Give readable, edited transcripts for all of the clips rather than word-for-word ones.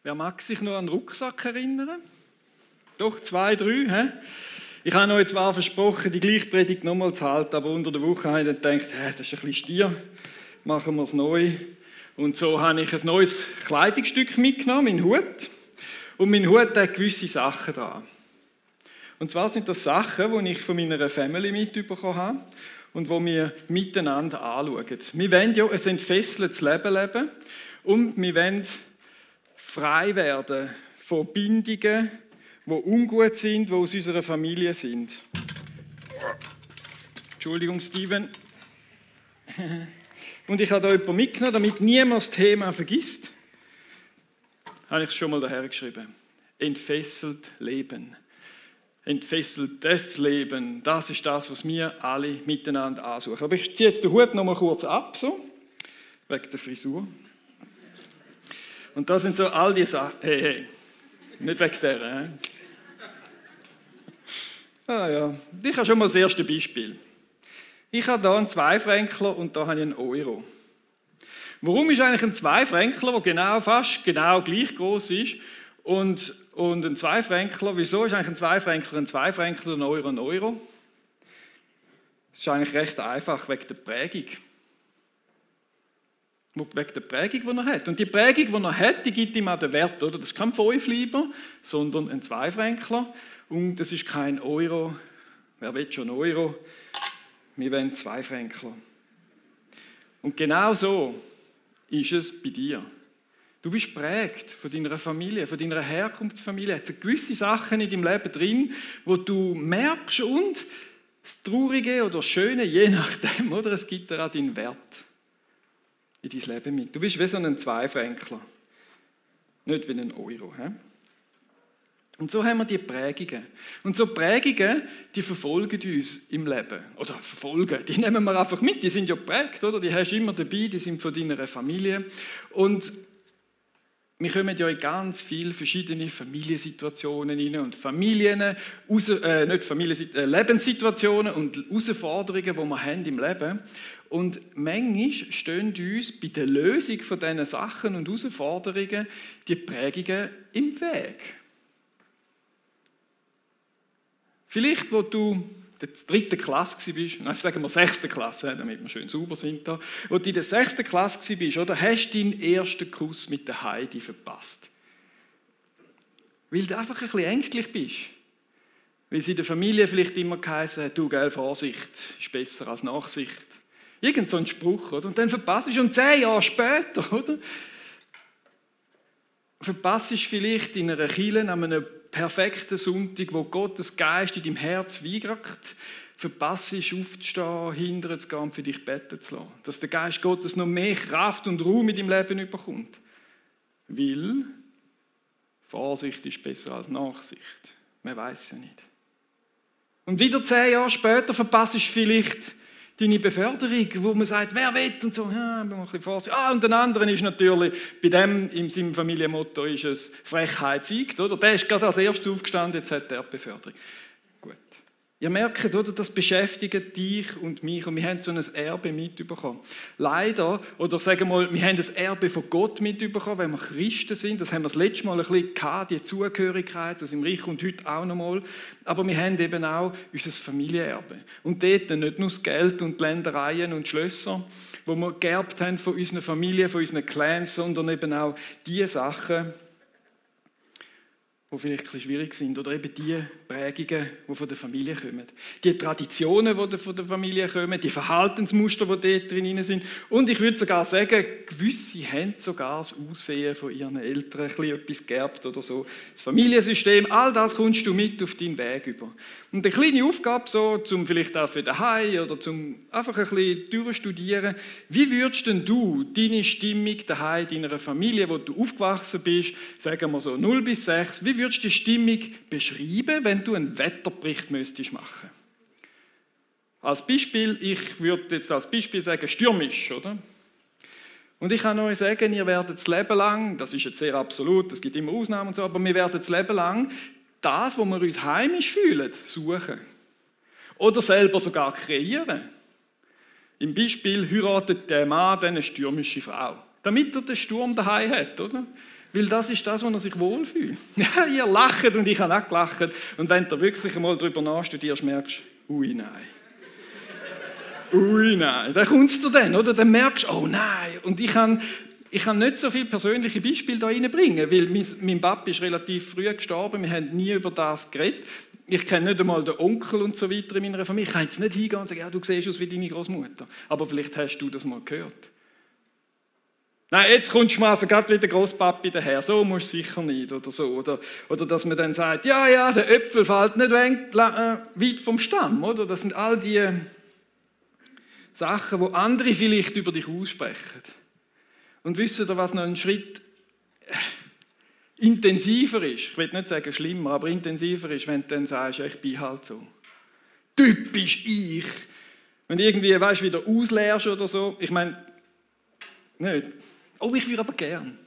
Wer mag sich noch an den Rucksack erinnern? Doch, 2, 3, hä? Ich habe euch zwar versprochen, die gleiche Predigt nochmal zu halten, aber unter der Woche habe ich dann gedacht, das ist ein bisschen stier, machen wir es neu. Und so habe ich ein neues Kleidungsstück mitgenommen, meinen Hut. Und mein Hut hat gewisse Sachen dran. Und zwar sind das Sachen, die ich von meiner Family mitbekommen habe und die wir miteinander anschauen. Wir wollen ja ein entfesseltes Leben leben und wir wollen frei werden von Bindungen, die ungut sind, die aus unserer Familie sind. Entschuldigung, Steven. Und ich habe da jemanden mitgenommen, damit niemand das Thema vergisst. Habe ich es schon mal daher geschrieben. Entfesselt leben. Entfesseltes Leben. Das ist das, was wir alle miteinander ansuchen. Aber ich ziehe jetzt den Hut noch mal kurz ab, so, wegen der Frisur. Und das sind so all die Sachen. Hey, nicht wegen der. He? Ah ja, ich habe schon mal das erste Beispiel. Ich habe hier einen 2-Fränkler und da habe ich einen Euro. Warum ist eigentlich ein 2-Fränkler, der fast genau gleich groß ist, und ein 2-Fränkler, wieso ist eigentlich ein 2-Fränkler ein 2-Fränkler, ein Euro ein Euro? Das ist eigentlich recht einfach, wegen der Prägung. Wegen der Prägung, die er hat. Und die Prägung, die er hat, die gibt ihm auch den Wert. Oder? Das ist kein 5-Lieber, sondern ein 2-Fränkler. Und das ist kein Euro. Wer will schon Euro? Wir wollen 2-Fränkler. Und genau so ist es bei dir. Du bist prägt von deiner Familie, von deiner Herkunftsfamilie. Es sind gewisse Sachen in deinem Leben drin, wo du merkst und das Traurige oder das Schöne, je nachdem, oder? Es gibt dir auch deinen Wert in dein Leben mit. Du bist wie so ein 2-Fränkler, nicht wie ein Euro. He? Und so haben wir die Prägungen. Und so Prägungen, die verfolgen uns im Leben. Oder verfolgen, die nehmen wir einfach mit, die sind ja geprägt, oder? Die hast du immer dabei, die sind von deiner Familie. Und wir kommen ja in ganz viele verschiedene Familiensituationen rein und Lebenssituationen und Herausforderungen, die wir haben im Leben. Und manchmal stehen uns bei der Lösung von diesen Sachen und Herausforderungen die Prägungen im Weg. Vielleicht, wo du in der 3. Klasse warst, nein, sagen wir 6. Klasse, damit wir schön sauber sind da, wo du in der 6. Klasse warst, oder, hast du deinen ersten Kuss mit der Heidi verpasst. Weil du einfach ein bisschen ängstlich bist. Weil sie in der Familie vielleicht immer geheißen hat, du, gell, Vorsicht ist besser als Nachsicht. Irgend so ein Spruch, oder? Und dann verpasst du, und 10 Jahre später, oder? Verpasst du vielleicht in einer Kirche an einem perfekten Sonntag, wo Gottes Geist in deinem Herz wegrackt, verpasst du aufzustehen, hinterher zu gehen und für dich beten zu lassen. Dass der Geist Gottes noch mehr Kraft und Ruhe in deinem Leben bekommt. Weil Vorsicht ist besser als Nachsicht. Man weiß ja nicht. Und wieder 10 Jahre später verpasst du vielleicht deine Beförderung, wo man sagt, wer will und so, ja, bin mal ein bisschen vorsichtig. Und den anderen ist natürlich, bei dem in seinem Familienmotto ist es Frechheit siegt, oder? Der ist gerade als erstes aufgestanden, jetzt hat er die Beförderung. Gut. Ihr merkt, oder, das beschäftigt dich und mich und wir haben so ein Erbe mitbekommen. Leider, oder sagen wir mal, wir haben das Erbe von Gott mitbekommen, wenn wir Christen sind. Das haben wir das letzte Mal ein bisschen gehabt, die Zugehörigkeit, das im Reich und heute auch noch mal. Aber wir haben eben auch unser Familienerbe. Und dort nicht nur das Geld und die Ländereien und die Schlösser, die wir geerbt haben von unseren Familien, von unseren Clans, sondern eben auch die Sachen, die vielleicht ein bisschen schwierig sind, oder eben die Prägungen, die von der Familie kommen. Die Traditionen, die von der Familie kommen, die Verhaltensmuster, die dort drin sind. Und ich würde sogar sagen, gewisse haben sogar das Aussehen von ihren Eltern ein bisschen etwas geerbt oder so. Das Familiensystem, all das kommst du mit auf deinen Weg über. Und eine kleine Aufgabe, so, zum vielleicht auch für daheim oder zum einfach ein bisschen durchstudieren, wie würdest denn du deine Stimmung daheim in deiner Familie, wo du aufgewachsen bist, sagen wir so 0 bis 6, wie würdest du die Stimmung beschreiben, wenn du einen Wetterbericht müsstest machen? Als Beispiel, ich würde jetzt als Beispiel sagen, stürmisch, oder? Und ich kann euch sagen, ihr werdet das Leben lang, das ist jetzt sehr absolut, es gibt immer Ausnahmen und so, aber wir werden das Leben lang das, wo wir uns heimisch fühlen, suchen. Oder selber sogar kreieren. Im Beispiel heiratet der Mann eine stürmische Frau, damit er den Sturm daheim hat, oder? Weil das ist das, wo er sich wohlfühlt. Ja, ihr lacht und ich habe auch gelacht. Und wenn du wirklich einmal darüber nachstudierst, merkst du, ui, nein. Ui, nein. Dann kommt es dir dann, oder? Dann merkst du, oh nein. Und ich kann nicht so viele persönliche Beispiele da reinbringen, weil mein Papa ist relativ früh gestorben, wir haben nie über das geredet. Ich kenne nicht einmal den Onkel und so weiter in meiner Familie. Ich kann jetzt nicht hingehen und sagen, ja, du siehst aus wie deine Großmutter. Aber vielleicht hast du das mal gehört. Nein, jetzt kommst du mal also gerade wieder Großpapi daher, so musst du sicher nicht oder so. Oder dass man dann sagt, ja, der Äpfel fällt nicht weit vom Stamm, oder? Das sind all die Sachen, die andere vielleicht über dich aussprechen. Und wisst ihr, was noch ein Schritt intensiver ist? Ich will nicht sagen schlimmer, aber intensiver ist, wenn du dann sagst, ja, ich bin halt so. Typisch ich. Wenn du irgendwie, weißt, wieder ausleerst oder so. Ich meine, nicht. Oh, ich würde aber gern.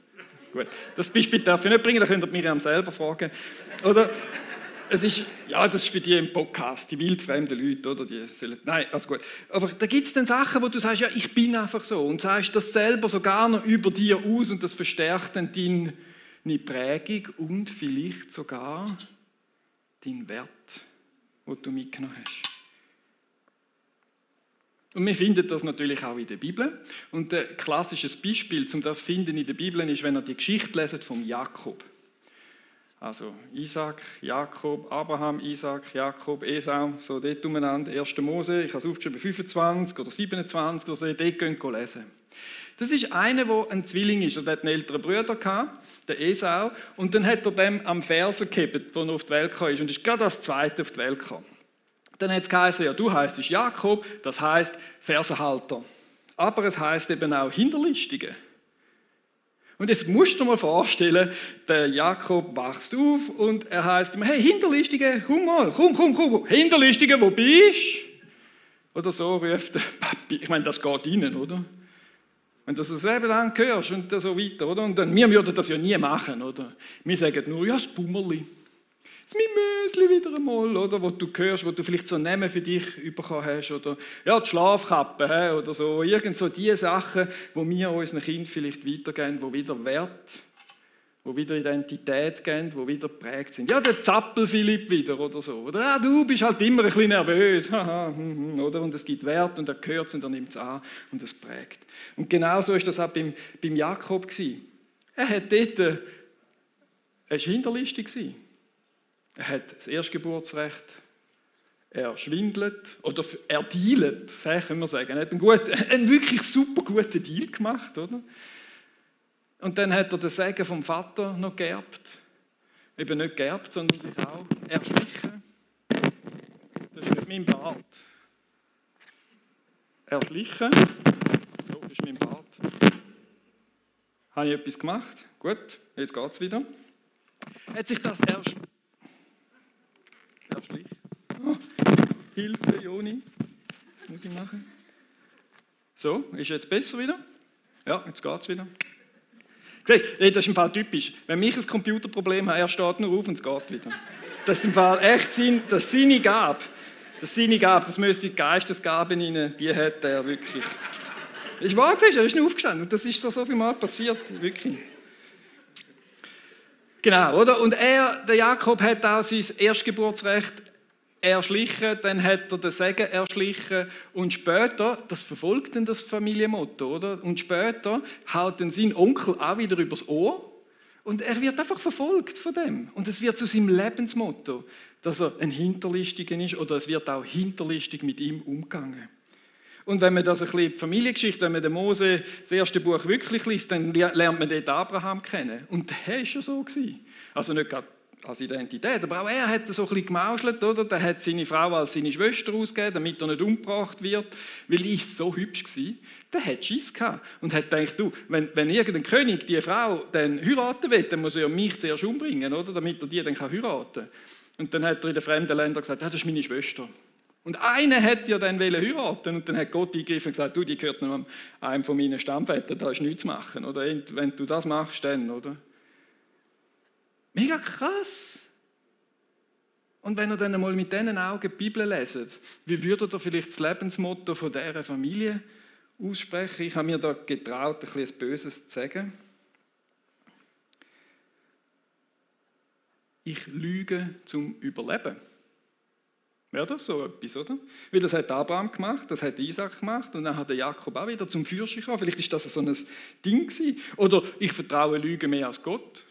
Gut, das Beispiel darf ich nicht bringen, da könnt ihr Miriam selber fragen. Oder, das ist für die im Podcast, die wildfremden Leute, oder? Nein, also gut. Aber da gibt es dann Sachen, wo du sagst, ja, ich bin einfach so. Und sagst das selber sogar noch über dir aus und das verstärkt dann deine Prägung und vielleicht sogar deinen Wert, den du mitgenommen hast. Und wir finden das natürlich auch in der Bibel. Und ein klassisches Beispiel, um das zu finden in der Bibel, ist, wenn ihr die Geschichte leset vom Jakob. Also Isaac, Jakob, Abraham, Isaac, Jakob, Esau, so dort umeinander. 1. Mose, ich habe es aufgeschrieben, 25 oder 27 oder so, dort könnt ihr lesen. Das ist einer, der ein Zwilling ist. Er hatte einen älteren Bruder, den Esau, und dann hat er dem am Fersen gehabt, als er auf die Welt kam, und ist gerade als Zweiter auf die Welt gekommen. Dann hat es geheißen, ja, du heisst Jakob, das heisst Fersenhalter. Aber es heisst eben auch Hinterlistige. Und jetzt musst du dir mal vorstellen, der Jakob wächst auf und er heisst ihm, hey, Hinterlistige, komm mal, komm, Hinterlistige, wo bist du? Oder so ruft der Papi. Ich meine, das geht rein, oder? Wenn du das Leben lang hörst und so weiter, oder? Und dann, wir würden das ja nie machen, oder? Wir sagen nur, ja, das Bummerli. Das Mimösli wieder einmal, oder? Wo du hörst, wo du vielleicht so einen Namen für dich bekommen hast, oder ja, die Schlafkappe, oder so. Irgend so die Sachen, die wir unseren Kindern vielleicht weitergeben, die wieder Wert, die wieder Identität geben, die wieder geprägt sind. Ja, der Zappel Philipp wieder, oder so. Oder ja, du bist halt immer ein bisschen nervös, oder? Und es gibt Wert und er hört es und er nimmt es an und es prägt. Und genau so ist das auch beim Jakob gewesen. Er hat dort, er war hinterlistig gewesen. Er hat das Erstgeburtsrecht, er schwindelt oder er dealt, können wir sagen. Er hat einen wirklich super guten Deal gemacht, oder? Und dann hat er den Segen vom Vater noch geerbt. Eben nicht geerbt, sondern sich auch erschlichen. Das ist mit meinem Bart. Erschlichen. So, das ist mein Bart. Habe ich etwas gemacht? Gut, jetzt geht es wieder. Hat sich das erschlichen? Oh, Hilfe, Joni. Was muss ich machen? So, ist jetzt besser wieder? Ja, jetzt geht es wieder. Das ist im Fall typisch. Wenn ich ein Computerproblem habe, er steht nur auf und es geht wieder. Das ist im Fall echt seine Gabe. Das müsste die Geistesgaben rein, die hat er wirklich. Ich war gesehen, er ist nicht aufgestanden. Und das ist so viel Mal passiert, wirklich. Genau, oder? Und der Jakob hat auch sein Erstgeburtsrecht erschlichen, dann hat er den Segen erschlichen und später, das verfolgt dann das Familienmotto, oder? Und später haut dann sein Onkel auch wieder übers Ohr und er wird einfach verfolgt von dem. Und es wird zu seinem Lebensmotto, dass er ein Hinterlistiger ist oder es wird auch hinterlistig mit ihm umgegangen. Und wenn man das ein bisschen die Familiengeschichte, wenn man den Mose, das erste Buch wirklich liest, dann lernt man dort Abraham kennen. Und der war ja so gewesen. Also nicht gerade als Identität, aber auch er hat so ein bisschen gemauschelt, oder? Der hat seine Frau als seine Schwester ausgegeben, damit er nicht umgebracht wird, weil die so hübsch war. Der hat Schiss gehabt und hat gedacht, du, wenn irgendein König diese Frau dann heiraten will, dann muss er mich zuerst umbringen, oder? Damit er die dann heiraten kann. Und dann hat er in den fremden Ländern gesagt, das ist meine Schwester. Und einer hat ja dann heiraten und dann hat Gott eingegriffen und gesagt, du, die gehört noch einem von meinen Stammvätern, da ist nichts zu machen. Oder wenn du das machst, dann, oder? Mega krass. Und wenn ihr dann einmal mit diesen Augen die Bibel leset, wie würdet ihr vielleicht das Lebensmotto von dieser Familie aussprechen? Ich habe mir da getraut, ein bisschen Böses zu sagen. ich lüge zum Überleben. Wäre das so etwas, oder? Weil das hat Abraham gemacht, das hat Isaac gemacht und dann hat der Jakob auch wieder zum Fürsten gekommen. Vielleicht ist das so ein Ding gewesen. Oder ich vertraue Lügen mehr als Gott.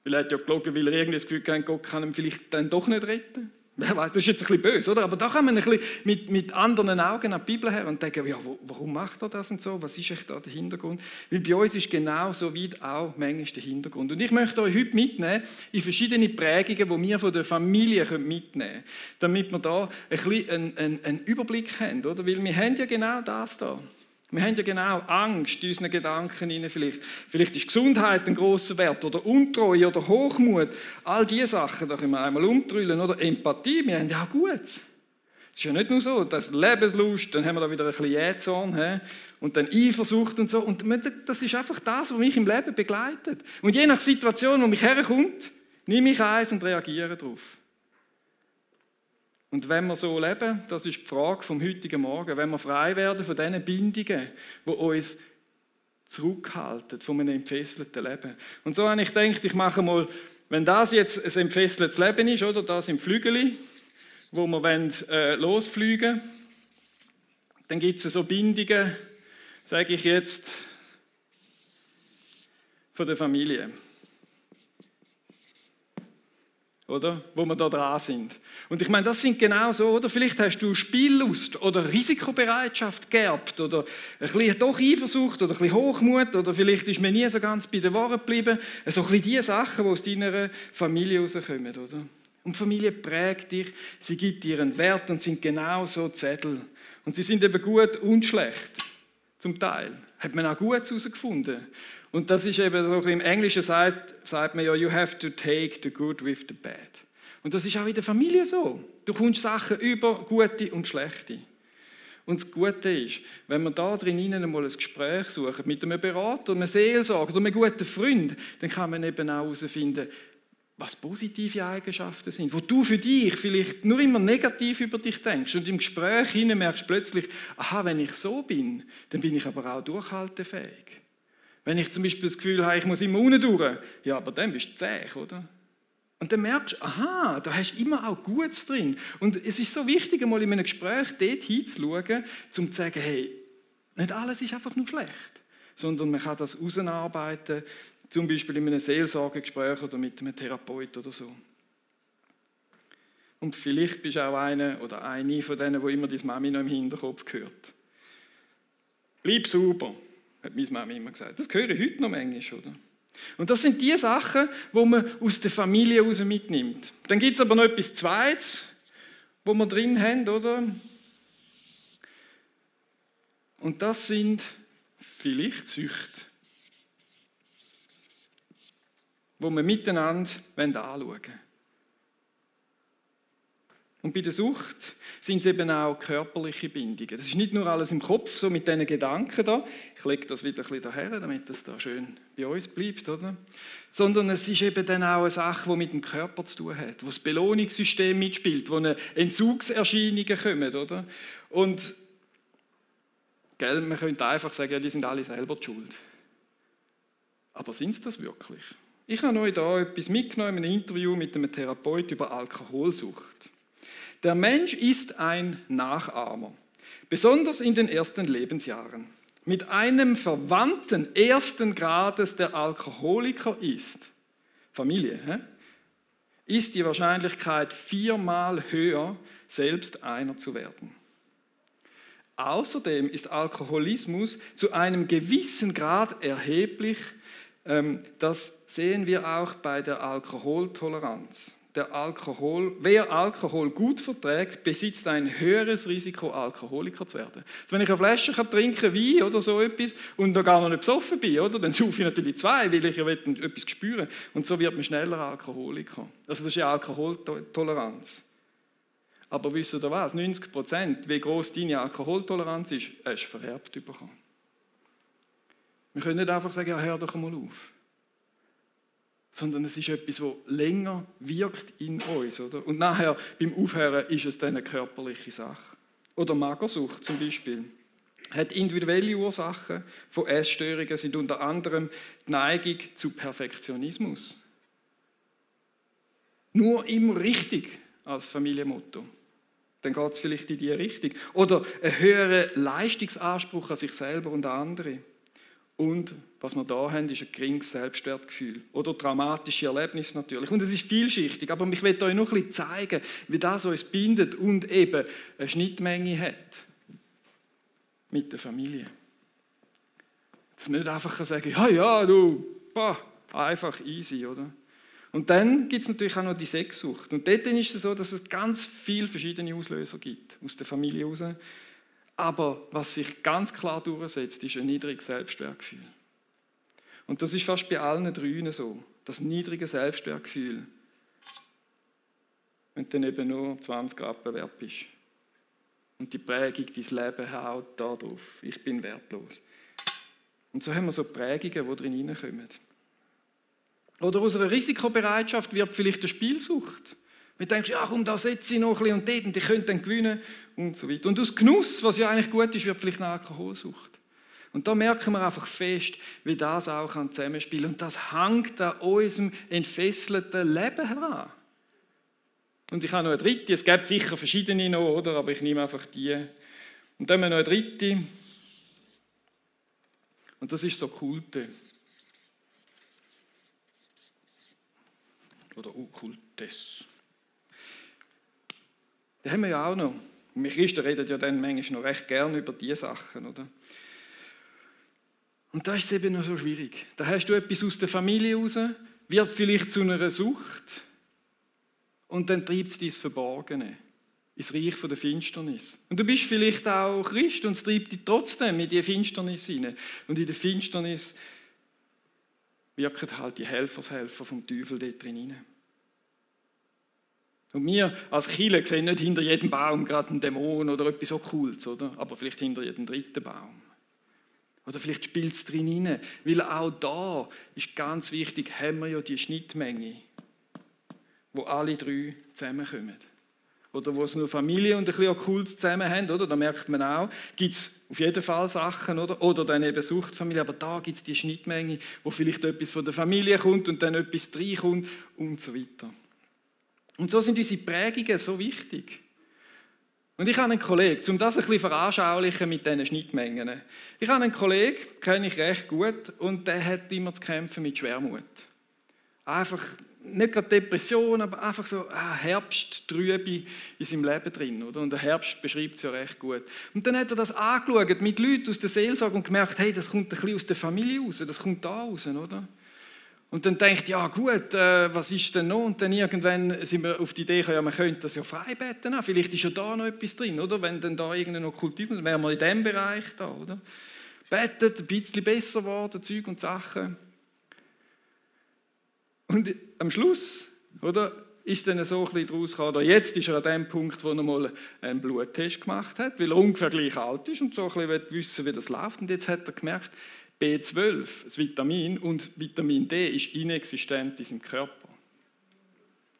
Weil er hat ja gelogen, weil er irgendwie das Gefühl hat, Gott kann ihn vielleicht dann doch nicht retten. Wer weiß, das ist jetzt ein bisschen böse, oder? Aber da kann man ein bisschen mit anderen Augen an die Bibel her und denken, ja, warum macht er das und so? Was ist echt da der Hintergrund? Weil bei uns ist genau so weit auch manchmal der Hintergrund. Und ich möchte euch heute mitnehmen in verschiedene Prägungen, die wir von der Familie mitnehmen können, damit wir da ein bisschen einen Überblick haben, oder? Weil wir haben ja genau das da. Wir haben ja genau Angst in unseren Gedanken hinein vielleicht. Vielleicht ist Gesundheit ein grosser Wert oder Untreue oder Hochmut. All diese Sachen, da können wir einmal umdrüllen. Oder Empathie, wir haben ja auch Gutes. Es ist ja nicht nur so, dass Lebenslust, dann haben wir da wieder ein bisschen Jähzorn und dann Eifersucht und so. Und das ist einfach das, was mich im Leben begleitet. Und je nach Situation, wo mich herkommt, nehme ich eins und reagiere darauf. Und wenn wir so leben, das ist die Frage vom heutigen Morgen, wenn wir frei werden von diesen Bindungen, die uns zurückhalten von einem entfesselten Leben. Und so habe ich gedacht, ich mache mal, wenn das jetzt ein entfesseltes Leben ist, oder das im Flügeli, wo wir losfliegen wollen, dann gibt es so Bindungen, sage ich jetzt, von der Familie. Oder? Wo wir da dran sind. Und ich meine, das sind genau so, oder? Vielleicht hast du Spiellust oder Risikobereitschaft geerbt oder ein bisschen doch Eifersucht oder ein bisschen Hochmut oder vielleicht ist man nie so ganz bei den Worten geblieben. So ein bisschen die Sachen, die aus deiner Familie rauskommen, oder? Und die Familie prägt dich, sie gibt dir einen Wert und sind genau so Zettel. Und sie sind eben gut und schlecht, zum Teil. Hat man auch Gutes herausgefunden. Und das ist eben so, im Englischen sagt man ja, you have to take the good with the bad. Und das ist auch in der Familie so. Du kommst Sachen über, gute und schlechte. Und das Gute ist, wenn wir da drin einmal ein Gespräch suchen mit einem Berater, einem Seelsorger oder einem guten Freund, dann kann man eben auch herausfinden, was positive Eigenschaften sind, wo du für dich vielleicht nur immer negativ über dich denkst. Und im Gespräch merkst du plötzlich, aha, wenn ich so bin, dann bin ich aber auch durchhaltefähig. Wenn ich zum Beispiel das Gefühl habe, ich muss immer unten durch, ja, aber dann bist du zäh, oder? Und dann merkst du, aha, da hast du immer auch Gutes drin. Und es ist so wichtig, einmal in einem Gespräch dort hinzuschauen, um zu sagen, hey, nicht alles ist einfach nur schlecht, sondern man kann das auseinarbeiten, zum Beispiel in einem Seelsorgegespräch oder mit einem Therapeut oder so. Und vielleicht bist du auch einer oder eine von denen, die immer deine Mami noch im Hinterkopf hört. Bleib sauber, hat meine Mami immer gesagt. Das höre ich heute noch manchmal, oder? Und das sind die Sachen, die man aus der Familie heraus mitnimmt. Dann gibt es aber noch etwas Zweites, wo wir drin haben, oder? Und das sind vielleicht Süchte, die wir miteinander anschauen wollen. Und bei der Sucht sind es eben auch körperliche Bindungen. Das ist nicht nur alles im Kopf, so mit diesen Gedanken da. Ich lege das wieder ein bisschen daher, damit das da schön bei uns bleibt, oder? Sondern es ist eben dann auch eine Sache, die mit dem Körper zu tun hat, wo das Belohnungssystem mitspielt, wo Entzugserscheinungen kommen, oder? Und man könnte einfach sagen, ja, die sind alle selber die Schuld. Aber sind es das wirklich? Ich habe euch da etwas mitgenommen in einem Interview mit einem Therapeut über Alkoholsucht. Der Mensch ist ein Nachahmer, besonders in den ersten Lebensjahren. Mit einem Verwandten ersten Grades, der Alkoholiker ist, Familie, ist die Wahrscheinlichkeit 4-mal höher, selbst einer zu werden. Außerdem ist Alkoholismus zu einem gewissen Grad erheblich. Das sehen wir auch bei der Alkoholtoleranz. Wer Alkohol gut verträgt, besitzt ein höheres Risiko, Alkoholiker zu werden. Also wenn ich eine Flasche trinken kann, Wein oder so etwas, und da gar noch nicht besoffen bin, oder, dann saufe ich natürlich 2, weil ich ja etwas spüren. Und so wird man schneller Alkoholiker. Also das ist ja Alkoholtoleranz. Aber wisst ihr was? 90%, wie gross deine Alkoholtoleranz ist, hast du vererbt bekommen. Wir können nicht einfach sagen, ja, hör doch mal auf. Sondern es ist etwas, das länger wirkt in uns. Oder? Und nachher, beim Aufhören, ist es dann eine körperliche Sache. Oder Magersucht zum Beispiel. Hat individuelle Ursachen von Essstörungen, sind unter anderem die Neigung zu Perfektionismus. Nur immer richtig als Familienmotto. Dann geht es vielleicht in die Richtung. Oder ein höherer Leistungsanspruch an sich selber und an andere. Und was wir da haben, ist ein geringes Selbstwertgefühl. Oder traumatische Erlebnisse natürlich. Und es ist vielschichtig, aber ich will euch noch ein bisschen zeigen, wie das uns bindet und eben eine Schnittmenge hat mit der Familie. Dass man nicht einfach sagen kann, ja, du, einfach easy, oder? Und dann gibt es natürlich auch noch die Sexsucht. Und dort ist es so, dass es ganz viele verschiedene Auslöser gibt, aus der Familie heraus. Aber was sich ganz klar durchsetzt, ist ein niedriges Selbstwertgefühl. Und das ist fast bei allen dreien so, das niedrige Selbstwertgefühl. Wenn du dann eben nur 20 Rappen wert bist. Und die Prägung, dein Leben haut da drauf. Ich bin wertlos. Und so haben wir so Prägungen, die drin hineinkommen. Oder aus einer Risikobereitschaft wird vielleicht eine Spielsucht. Du denkst, ja komm, da setze ich noch ein bisschen und ich könnte dann gewinnen und so weiter. Und aus Genuss, was ja eigentlich gut ist, wird vielleicht eine Alkoholsucht. Und da merken wir einfach fest, wie das auch zusammenspielen kann. Und das hängt an unserem entfesselten Leben heran. Und ich habe noch eine dritte, es gibt sicher verschiedene noch, oder? Aber ich nehme einfach die. Und dann haben wir noch eine dritte. Und das ist so Kulte. Oder Okkultes. Den haben wir ja auch noch. Und wir Christen reden ja dann manchmal noch recht gerne über diese Sachen, oder? Und da ist es eben noch so schwierig. Da hast du etwas aus der Familie raus, wird vielleicht zu einer Sucht und dann treibt es ins Verborgene, ins Reich der Finsternis. Und du bist vielleicht auch Christ und es treibt dich trotzdem in die Finsternis hinein. Und in der Finsternis wirken halt die Helfershelfer vom Teufel dort drin hinein. Und wir als Kirche sehen nicht hinter jedem Baum gerade einen Dämon oder etwas Okkultes, oder? Aber vielleicht hinter jedem dritten Baum. Oder vielleicht spielt es drin hinein. Weil auch da ist ganz wichtig, haben wir ja die Schnittmenge, wo alle drei zusammenkommen. Oder wo es nur Familie und ein bisschen Okkult zusammen haben, oder? Da merkt man auch, gibt es auf jeden Fall Sachen, oder? Oder dann eben Suchtfamilie, aber da gibt es die Schnittmenge, wo vielleicht etwas von der Familie kommt und dann etwas reinkommt und so weiter. Und so sind unsere Prägungen so wichtig. Und ich habe einen Kollegen, um das ein bisschen veranschaulichen mit diesen Schnittmengen. Ich habe einen Kollegen, kenne ich recht gut, und der hat immer zu kämpfen mit Schwermut. Einfach, nicht gerade Depression, aber einfach so Herbsttrübe in seinem Leben drin. Oder? Und der Herbst beschreibt es ja recht gut. Und dann hat er das angeschaut mit Leuten aus der Seelsorge und gemerkt, hey, das kommt ein bisschen aus der Familie raus, das kommt da raus, oder? Und dann denkt, ja gut, was ist denn noch? Und dann irgendwann sind wir auf die Idee gekommen, ja, man könnte das ja freibeten. Vielleicht ist ja da noch etwas drin, oder? Wenn dann da irgendein Okkultismus, dann wären wir in diesem Bereich da, oder? Betet, ein bisschen besser geworden, Zeug und Sachen. Und am Schluss, oder, ist dann so ein bisschen daraus gekommen, oder jetzt ist er an dem Punkt, wo er mal einen Bluttest gemacht hat, weil er ungefähr gleich alt ist und so ein bisschen wissen, wie das läuft. Und jetzt hat er gemerkt, B12, das Vitamin, und Vitamin D ist inexistent in seinem Körper.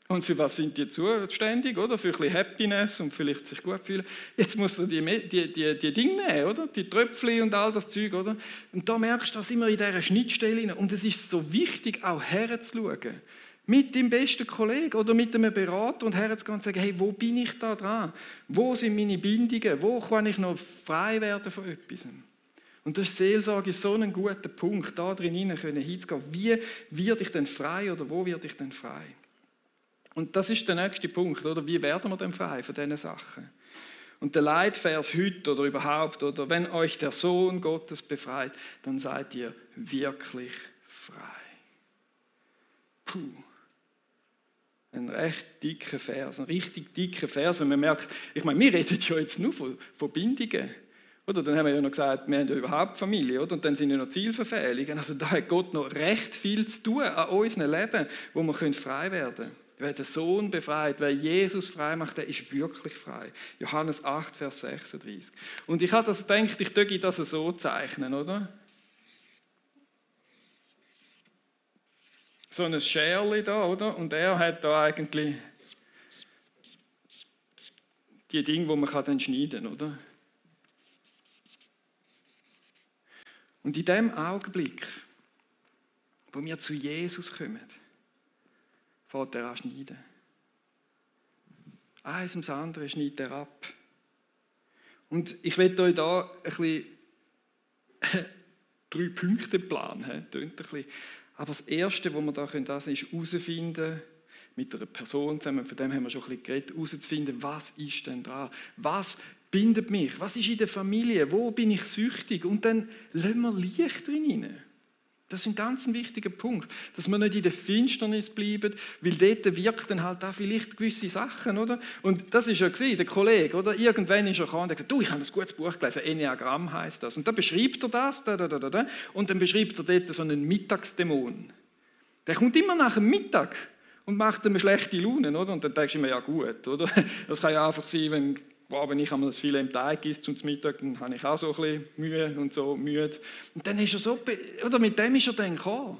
Und für was sind die zuständig, oder? Für ein bisschen Happiness und vielleicht sich gut fühlen. Jetzt muss er die Dinge nehmen, oder? Die Tröpfchen und all das Zeug, oder? Und da merkst du, da sind wir in dieser Schnittstelle. Und es ist so wichtig, auch herzuschauen. Mit dem besten Kollegen oder mit einem Berater und herzugehen und sagen, hey, wo bin ich da dran? Wo sind meine Bindungen? Wo kann ich noch frei werden von etwas? Und das Seelsorge ist so ein guter Punkt, da drin hinzugehen. Wie werde ich denn frei oder wo werde ich denn frei? Und das ist der nächste Punkt, oder? Wie werden wir denn frei von diesen Sachen? Und der Leitvers heute oder überhaupt, oder wenn euch der Sohn Gottes befreit, dann seid ihr wirklich frei. Puh. Ein recht dicker Vers, ein richtig dicker Vers, wenn man merkt, ich meine, wir reden ja jetzt nur von Bindungen. Oder? Dann haben wir ja noch gesagt, wir haben ja überhaupt Familie, oder? Und dann sind ja noch Zielverfehlungen. Also da hat Gott noch recht viel zu tun an unserem Leben, wo wir frei werden können. Wer den Sohn befreit, wer Jesus frei macht, der ist wirklich frei. Johannes 8, Vers 36. Und ich habe das gedacht, ich könnte das so zeichnen, oder? So ein Scherli da, oder? Und er hat da eigentlich die Dinge, die man dann schneiden kann, oder? Und in dem Augenblick, wo wir zu Jesus kommen, fängt er an schneiden. Eins ums andere schneidet er ab. Und ich werde euch da ein bisschen 3-Punkte-Plan haben. Aber das Erste, was wir da können, ist herausfinden, mit einer Person zusammen, von dem haben wir schon ein bisschen geredet, herauszufinden, was ist denn dran? Was bindet mich? Was ist in der Familie? Wo bin ich süchtig? Und dann lassen wir Licht drin rein. Das ist ein ganz wichtiger Punkt, dass wir nicht in der Finsternis bleiben, weil dort wirkt dann halt auch vielleicht gewisse Sachen, oder? Und das ist ja gewesen, der Kollege, oder? Irgendwann ist er gekommen und hat gesagt, du, ich habe ein gutes Buch gelesen, Enneagramm heisst das. Und da beschreibt er das, und dann beschreibt er dort so einen Mittagsdämon. Der kommt immer nach dem Mittag und macht eine schlechte Laune, oder? Und dann denkst du immer, ja gut, oder? Das kann ja einfach sein, wenn ich einmal das Filet im Teig esse zum Mittag, dann habe ich auch so ein bisschen Mühe und so müde. Und dann ist er so, oder mit dem ist er dann gekommen.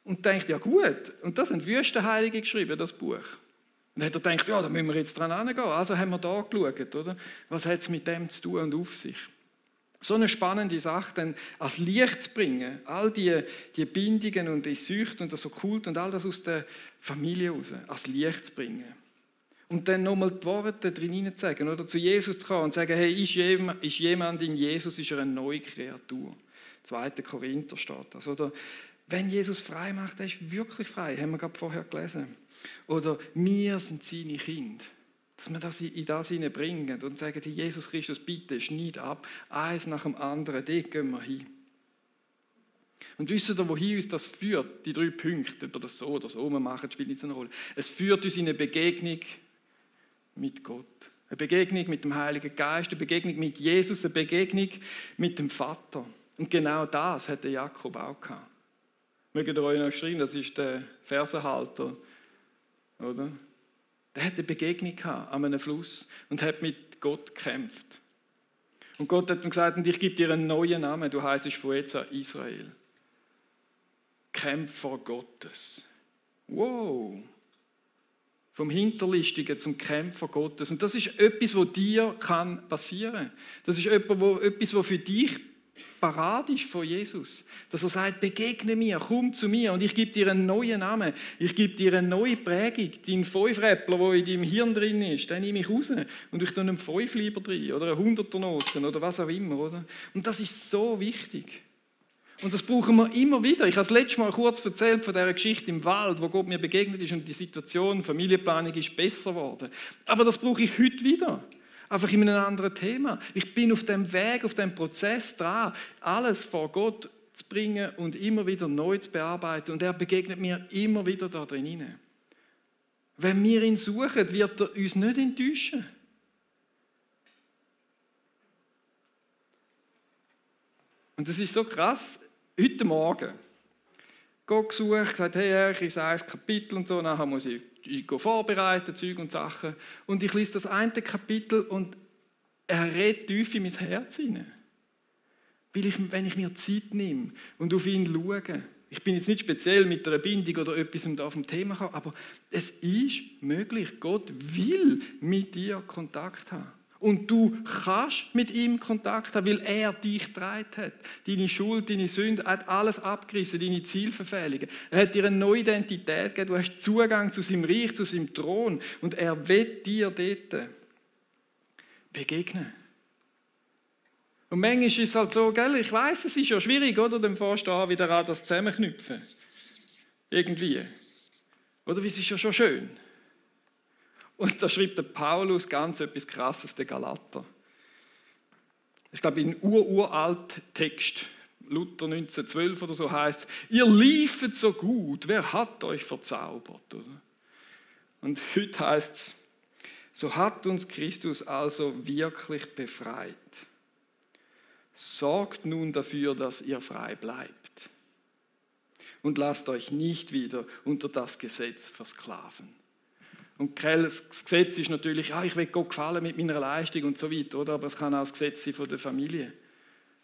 Und denkt, ja gut, und das sind Wüstenheilige geschrieben, das Buch. Und dann hat er gedacht, ja, da müssen wir jetzt dran herangehen. Also haben wir da geschaut, oder? Was hat es mit dem zu tun und auf sich? So eine spannende Sache, dann ans Licht zu bringen, all die Bindungen und die Süchte und das Okkult und all das aus der Familie raus, ans Licht zu bringen. Und dann nochmal die Worte drin zu sagen, oder zu Jesus zu kommen und zu sagen, hey, ist jemand in Jesus, ist er eine neue Kreatur. 2. Korinther steht das. Oder wenn Jesus frei macht, er ist wirklich frei, haben wir gerade vorher gelesen. Oder wir sind seine Kinder. Dass wir das in das hineinbringen und sagen, Jesus Christus, bitte schneid ab, eins nach dem anderen, dort gehen wir hin. Und wisst ihr, wohin uns das führt, die 3 Punkte, ob wir das so oder so machen, spielt nicht so eine Rolle. Es führt uns in eine Begegnung mit Gott. Eine Begegnung mit dem Heiligen Geist, eine Begegnung mit Jesus, eine Begegnung mit dem Vater. Und genau das hat der Jakob auch gehabt. Mögt ihr euch noch schreiben, das ist der Versenhalter, oder? Der hat eine Begegnung gehabt an einem Fluss und hat mit Gott gekämpft. Und Gott hat ihm gesagt, und ich gebe dir einen neuen Namen, du heisst von jetzt an Israel. Kämpfer Gottes. Wow! Vom Hinterlistigen zum Kämpfer Gottes. Und das ist etwas, was dir passieren kann. Das ist etwas, was für dich parat ist von Jesus. Dass er sagt, begegne mir, komm zu mir und ich gebe dir einen neuen Namen. Ich gebe dir eine neue Prägung. Dein 5-Räppler, der in deinem Hirn drin ist, den nehme ich raus und ich tue einen 5-Lieber drin oder eine 100er-Noten oder was auch immer. Oder? Und das ist so wichtig. Und das brauchen wir immer wieder. Ich habe das letzte Mal kurz erzählt von dieser Geschichte im Wald, wo Gott mir begegnet ist und die Situation, Familienplanung ist besser geworden. Aber das brauche ich heute wieder. Einfach in einem anderen Thema. Ich bin auf dem Weg, auf dem Prozess dran, alles vor Gott zu bringen und immer wieder neu zu bearbeiten. Und er begegnet mir immer wieder da drin. Wenn wir ihn suchen, wird er uns nicht enttäuschen. Und das ist so krass. Heute Morgen Gott gesucht, gesagt, hey Herr, ich lese ein Kapitel und so, nachher muss ich vorbereiten, Zeug und Sachen. Und ich lese das eine Kapitel und er redet tief in mein Herz hinein. Wenn ich mir Zeit nehme und auf ihn schaue, ich bin jetzt nicht speziell mit einer Bindung oder etwas da auf dem Thema kommen, aber es ist möglich, Gott will mit dir Kontakt haben. Und du kannst mit ihm Kontakt haben, weil er dich getragen hat. Deine Schuld, deine Sünde, er hat alles abgerissen, deine Zielverfehlungen. Er hat dir eine neue Identität gegeben, du hast Zugang zu seinem Reich, zu seinem Thron. Und er will dir dort begegnen. Und manchmal ist es halt so, gell, ich weiss, es ist ja schwierig, oder? Dann fährst du an, wieder an das Zusammenknüpfen. Irgendwie. Oder? Wie es ist ja schon schön. Und da schreibt der Paulus ganz etwas Krasses, der Galater. Ich glaube, in uralt Text, Luther 1912 oder so, heißt es, ihr liefet so gut, wer hat euch verzaubert? Oder? Und heute heißt es, so hat uns Christus also wirklich befreit. Sorgt nun dafür, dass ihr frei bleibt. Und lasst euch nicht wieder unter das Gesetz versklaven. Und das Gesetz ist natürlich, ich will Gott gefallen mit meiner Leistung und so weiter, oder? Aber es kann auch das Gesetz sein von der Familie.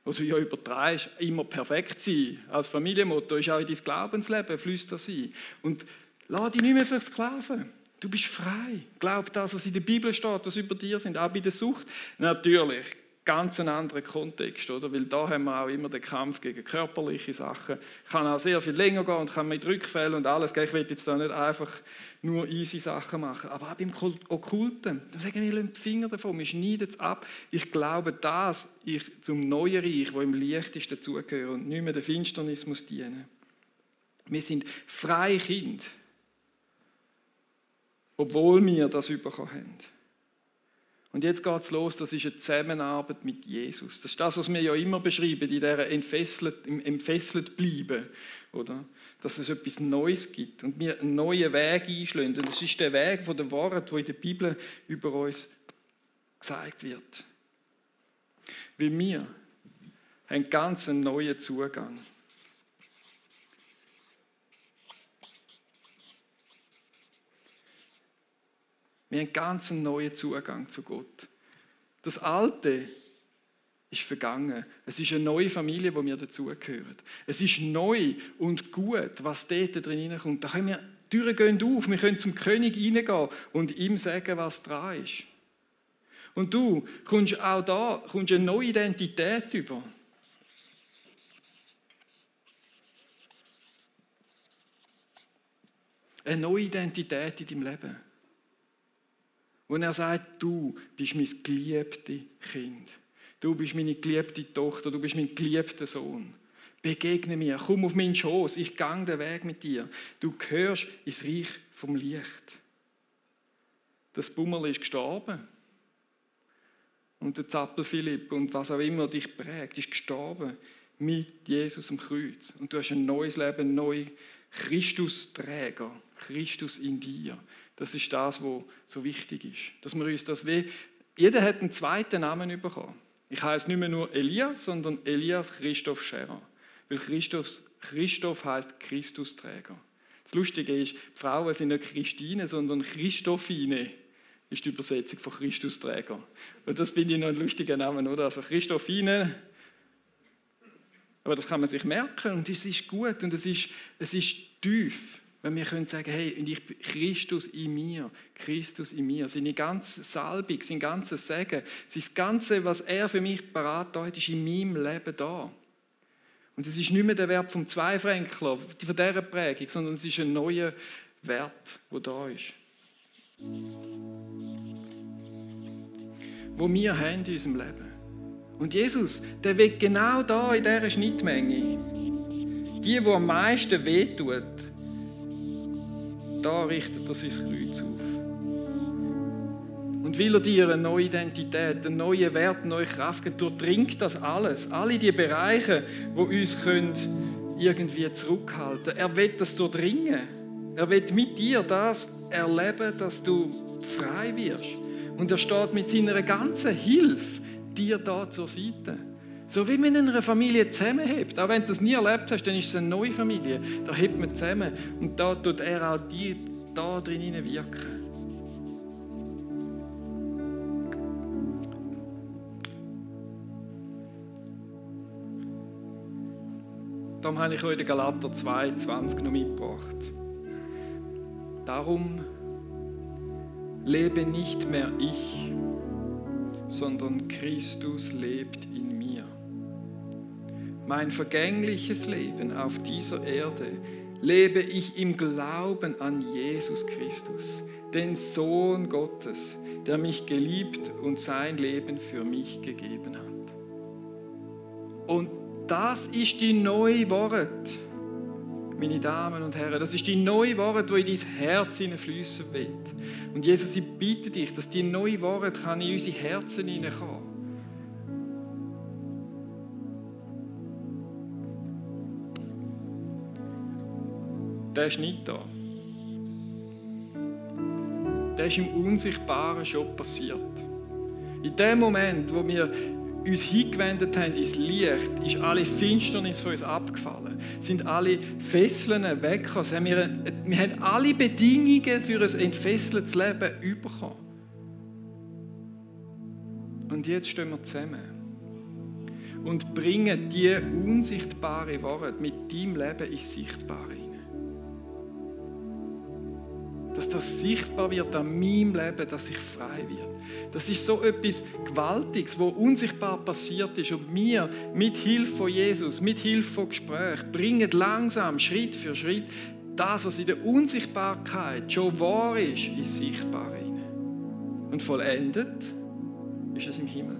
Wo du ja übertreibst, immer perfekt sein. Als Familienmotto ist auch in dein Glaubensleben flüster sein. Und lass dich nicht mehr versklaven. Du bist frei. Glaub das, was in der Bibel steht, was über dir sind, auch bei der Sucht. Natürlich, ganz einen anderen Kontext, oder? Weil da haben wir auch immer den Kampf gegen körperliche Sachen. Kann auch sehr viel länger gehen und kann mit Rückfällen und alles. Ich will jetzt da nicht einfach nur easy Sachen machen. Aber auch beim Okkulten, dann sagen wir, lasst die Finger davon, wir schneiden es ab. Ich glaube, dass ich zum neuen Reich, das im Licht ist, dazugehöre und nicht mehr der Finsternis muss dienen. Wir sind freie Kinder, obwohl wir das bekommen haben. Und jetzt geht es los, das ist eine Zusammenarbeit mit Jesus. Das ist das, was wir ja immer beschreiben, in dieser im entfesselt bleiben. Oder? Dass es etwas Neues gibt und wir einen neuen Weg einschlagen. Und das ist der Weg von der Wahrheit, der in der Bibel über uns gesagt wird. Weil wir haben ganz einen neuen Zugang. Wir haben ganz einen neuen Zugang zu Gott. Das Alte ist vergangen. Es ist eine neue Familie, wo wir dazugehören. Es ist neu und gut, was dort drin kommt. Da können wir, die Türen gehen auf, wir können zum König reingehen und ihm sagen, was dran ist. Und du kommst auch da eine neue Identität über. Eine neue Identität in deinem Leben. Und er sagt, du bist mein geliebtes Kind. Du bist meine geliebte Tochter, du bist mein geliebter Sohn. Begegne mir, komm auf meinen Schoß, ich gehe den Weg mit dir. Du gehörst ins Reich vom Licht. Das Bummerli ist gestorben. Und der Zappel Philipp und was auch immer dich prägt, ist gestorben mit Jesus am Kreuz. Und du hast ein neues Leben, einen neuen Christusträger, Christus in dir. Das ist das, was so wichtig ist. Dass wir uns das jeder hat einen zweiten Namen bekommen. Ich heiße nicht mehr nur Elias, sondern Elias Christoph Scherer. Weil Christoph heißt Christusträger. Das Lustige ist, die Frauen sind nicht Christine, sondern Christophine ist die Übersetzung von Christusträger. Und das finde ich noch ein lustiger Name, oder? Also Christophine, aber das kann man sich merken und es ist gut und es ist tief. Wenn wir können sagen, hey, ich bin Christus in mir, seine ganze Salbung, sein ganzes Segen, sein Ganze, was er für mich parat hat, ist in meinem Leben da. Und es ist nicht mehr der Wert vom Zweifränkler, von dieser Prägung, sondern es ist ein neuer Wert, der da ist. Wo wir haben in unserem Leben. Und Jesus, der will genau da in dieser Schnittmenge, die am meisten wehtut, da richtet er sein Kreuz auf. Und will er dir eine neue Identität, einen neuen Wert, eine neue Kraft geben, durchdringt das alles. Alle die Bereiche, die uns irgendwie zurückhalten können. Er will das durchdringen. Er will mit dir das erleben, dass du frei wirst. Und er steht mit seiner ganzen Hilfe dir da zur Seite. So wie man in einer Familie zusammenhält. Auch wenn du das nie erlebt hast, dann ist es eine neue Familie. Da hebt man zusammen. Und da tut er auch dir da drin wirken. Darum habe ich euch den Galater 2,20 noch mitgebracht. Darum lebe nicht mehr ich, sondern Christus lebt in mir. Mein vergängliches Leben auf dieser Erde lebe ich im Glauben an Jesus Christus, den Sohn Gottes, der mich geliebt und sein Leben für mich gegeben hat. Und das ist die neue Wahrheit, meine Damen und Herren. Das ist die neue Wahrheit, die in dein Herz hineinfließen wird. Und Jesus, ich bitte dich, dass die neue Wahrheit in unsere Herzen hineinkommen. Der ist nicht da. Der ist im Unsichtbaren schon passiert. In dem Moment, wo wir uns hingewendet haben ins Licht, ist alle Finsternis von uns abgefallen. Sind alle Fesseln weggekommen. Wir haben alle Bedingungen für ein entfesseltes Leben bekommen. Und jetzt stehen wir zusammen und bringen die unsichtbare Wahrheit mit deinem Leben ins Sichtbare hinein. dass das sichtbar wird an meinem Leben, dass ich frei werde. Das ist so etwas Gewaltiges, was unsichtbar passiert ist. Und wir, mit Hilfe von Jesus, mit Hilfe von Gesprächen, bringen langsam, Schritt für Schritt, das, was in der Unsichtbarkeit schon wahr ist, ins Sichtbare hinein. Und vollendet ist es im Himmel.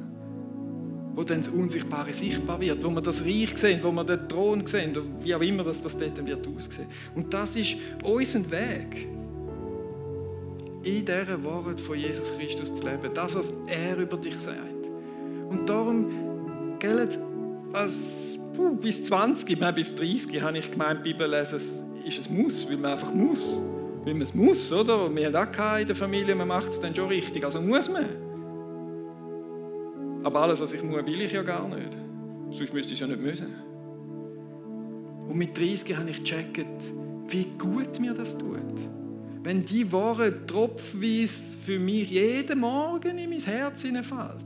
Wo dann das Unsichtbare sichtbar wird, wo wir das Reich sehen, wo wir den Thron sehen, wie auch immer das dort wird aussehen. Und das ist unser Weg, in dieser Wahrheit von Jesus Christus zu leben. Das, was er über dich sagt. Und darum gilt, bis 20, bis 30 habe ich gemeint, Bibel lesen ist ein Muss, weil man einfach muss. Weil man es muss, oder? Wir haben auch keine in der Familie, man macht es dann schon richtig, also muss man. Aber alles, was ich muss, will ich ja gar nicht. Sonst müsste ich es ja nicht müssen. Und mit 30 habe ich gecheckt, wie gut mir das tut. Wenn die Worte tropfweise für mich jeden Morgen in mein Herz hineinfällt,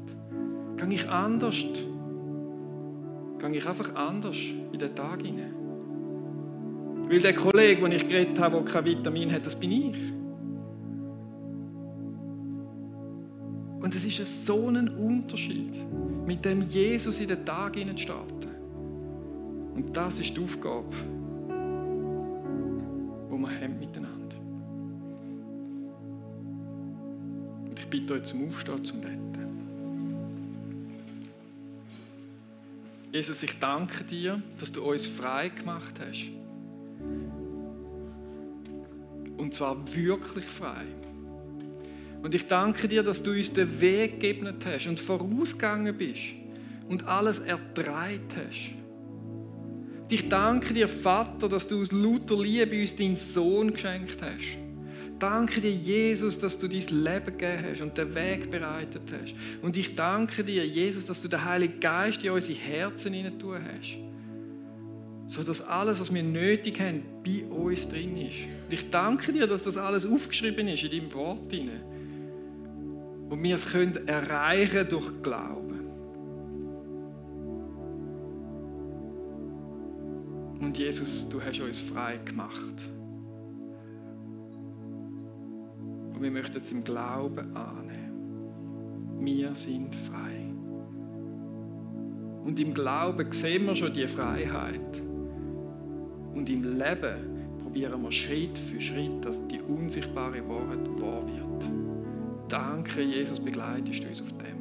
gehe ich einfach anders in den Tag hinein. Weil der Kollege, den ich geredet habe, der kein Vitamin hat, das bin ich. Und es ist so ein Unterschied, mit dem Jesus in den Tag hinein zu starten. Und das ist die Aufgabe, die wir haben miteinander. Und ich bitte euch zum Aufstehen, zum Betten. Jesus, ich danke dir, dass du uns frei gemacht hast. Und zwar wirklich frei. Und ich danke dir, dass du uns den Weg geebnet hast und vorausgegangen bist und alles erträgt hast. Und ich danke dir, Vater, dass du aus lauter Liebe uns deinen Sohn geschenkt hast. Danke dir, Jesus, dass du dein Leben gegeben hast und den Weg bereitet hast. Und ich danke dir, Jesus, dass du den Heiligen Geist in unsere Herzen hineintun hast. Sodass alles, was wir nötig haben, bei uns drin ist. Und ich danke dir, dass das alles aufgeschrieben ist in deinem Wort hinein. Und wir es können erreichen durch Glauben. Und Jesus, du hast uns frei gemacht. Und wir möchten es im Glauben annehmen. Wir sind frei. Und im Glauben sehen wir schon die Freiheit. Und im Leben probieren wir Schritt für Schritt, dass die unsichtbare Wahrheit wahr wird. Danke, Jesus, begleitest du uns auf dem.